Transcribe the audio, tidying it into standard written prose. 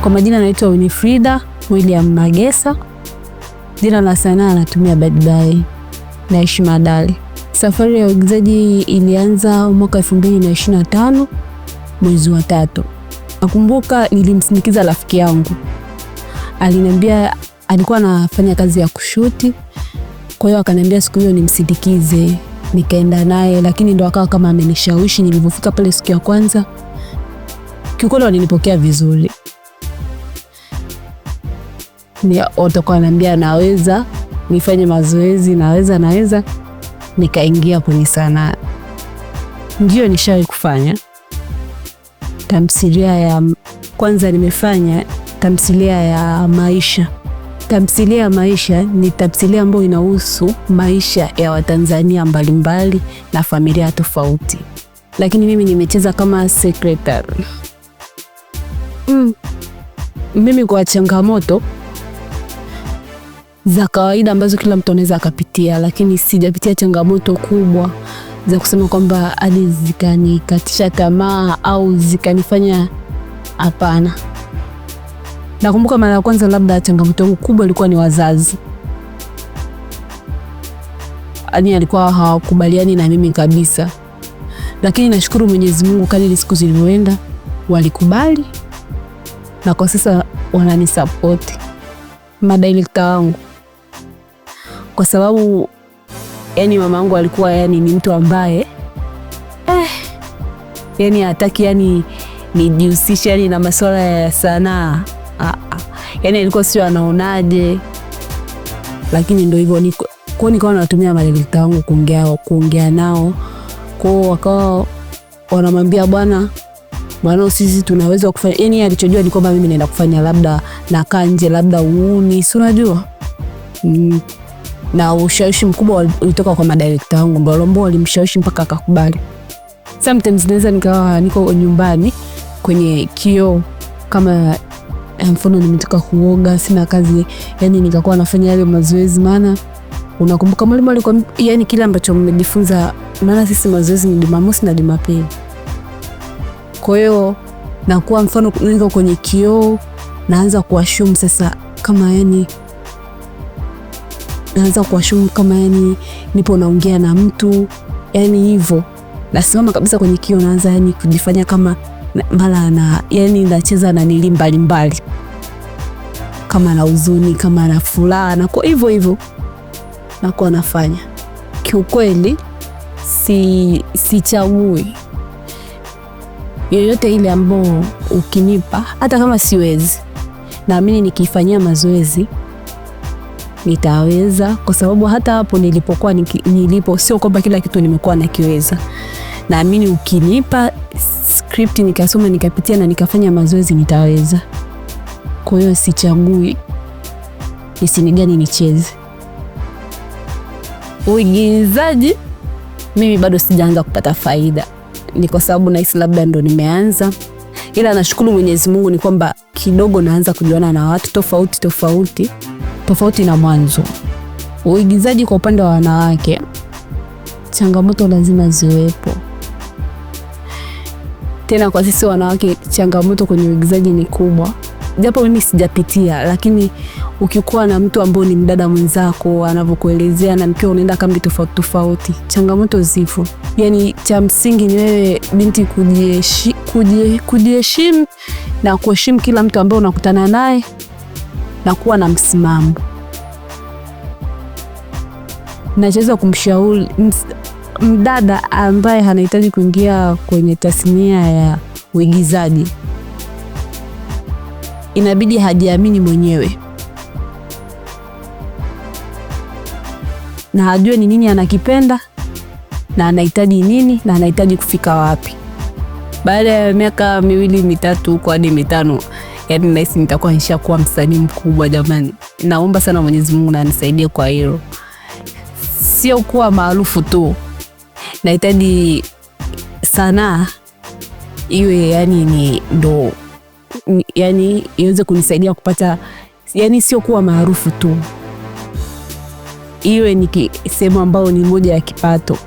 Kwa majina naitwa Winifrida William Magesa, jina la sanaa natumia Bad Boy, naishi Madale. Safari ya uigizaji ilianza mwaka 2025 mwezi wa 3. Nakumbuka nilimsindikiza rafiki yangu, aliniambia alikuwa anafanya kazi ya kushuti, kwa hiyo akaniambia siku hiyo nimsindikize, nikaenda naye, lakini ndo akawa kama amenishawishi. Nilipofika pale siku ya kwanza, kiukweli walinipokea vizuri, watakuwa wananiambia naweza nifanye mazoezi, naweza naweza, nikaingia kwenye sanaa. Ndio nishawahi kufanya tamthilia ya kwanza, nimefanya tamthilia ya maisha. Tamthilia ya maisha ni tamthilia ambayo inahusu maisha ya Watanzania mbalimbali na familia tofauti, lakini mimi nimecheza kama secretary. Mimi kwa changamoto za kawaida ambazo kila mtu anaweza akapitia, lakini sijapitia changamoto kubwa za kusema kwamba hadi zikanikatisha tamaa au zikanifanya, hapana. Nakumbuka mara ya kwanza, labda changamoto yangu kubwa ilikuwa ni wazazi, yaani alikuwa hawakubaliani na mimi kabisa, lakini nashukuru Mwenyezi Mungu, kadri siku zilivyoenda walikubali na kwa sasa wananisapoti madirekta wangu, kwa sababu yani mama yangu alikuwa yani ni mtu ambaye yani hataki yani nijihusishe yani na masuala ya sanaa. Yani alikuwa sio anaonaje, lakini ndio hivyo, kwa nikawa natumia madirekta wangu kuongea nao, kwa wakawa wanamwambia bwana bwana, sisi tunaweza kufanya. Yani alichojua ni kwamba mimi naenda kufanya labda nakaa nje labda uuni, si unajua. Na ushawishi mkubwa ulitoka kwa madirekta wangu ambao walimshawishi mpaka akakubali. Sometimes naweza nikawa niko nyumbani kwenye kioo, kama mfano nimetoka kuoga, sina kazi, yani nikakuwa nafanya yale mazoezi, maana unakumbuka mwalimu alikuwa yani kile ambacho mmejifunza, maana sisi mazoezi ni Jumamosi na Jumapili. Kwa hiyo nakuwa mfano niko kwenye kioo naanza kuassume sasa kama yani naanza kuassume kama yani nipo naongea na mtu, yani hivyo. Nasimama kabisa kwenye kioo naanza yani kujifanya kama mara na yani nacheza na nili mbalimbali, kama na huzuni, kama na furaha, na kwa hivyo hivyo nakuwa nafanya. Kiukweli sichagui yoyote ile ambayo ukinipa, hata kama siwezi, naamini nikifanyia mazoezi nitaweza, kwa sababu hata hapo nilipokuwa nilipo, sio kwamba kila kitu nimekuwa nakiweza. Naamini ukinipa script nikasoma nikapitia na nikafanya mazoezi nitaweza. Kwa hiyo sichagui ni sini gani nicheze. Uigizaji mimi bado sijaanza kupata faida, ni kwa sababu nahisi labda ndo nimeanza, ila nashukuru Mwenyezi Mungu ni kwamba kidogo naanza kujuana na watu tofauti tofauti tofauti na mwanzo. Uigizaji kwa upande wa wanawake, changamoto lazima ziwepo. Tena kwa sisi wanawake changamoto kwenye uigizaji ni kubwa, japo mimi sijapitia, lakini ukikuwa na mtu ambaye ni mdada mwenzako anavyokuelezea na mkiwa unaenda kambi tofauti tofauti, changamoto zipo. Yani cha msingi ni wewe binti kujiheshimu na kuheshimu kila mtu ambaye unakutana naye na kuwa na msimamo. Nachoweza kumshauri mdada ambaye anahitaji kuingia kwenye tasnia ya uigizaji, inabidi hajiamini mwenyewe na ajue ni nini anakipenda na anahitaji nini na anahitaji kufika wapi. Baada ya miaka 2 3 huko hadi 5, yani nahisi nitakuwa nishakuwa msanii mkubwa jamani. Naomba sana Mwenyezi Mungu na anisaidie kwa hilo. Sio kuwa maarufu tu, nahitaji sanaa iwe yani ni ndo, yani iweze kunisaidia kupata, yani sio kuwa maarufu tu, Iwe ni sehemu ambayo ni moja ya kipato.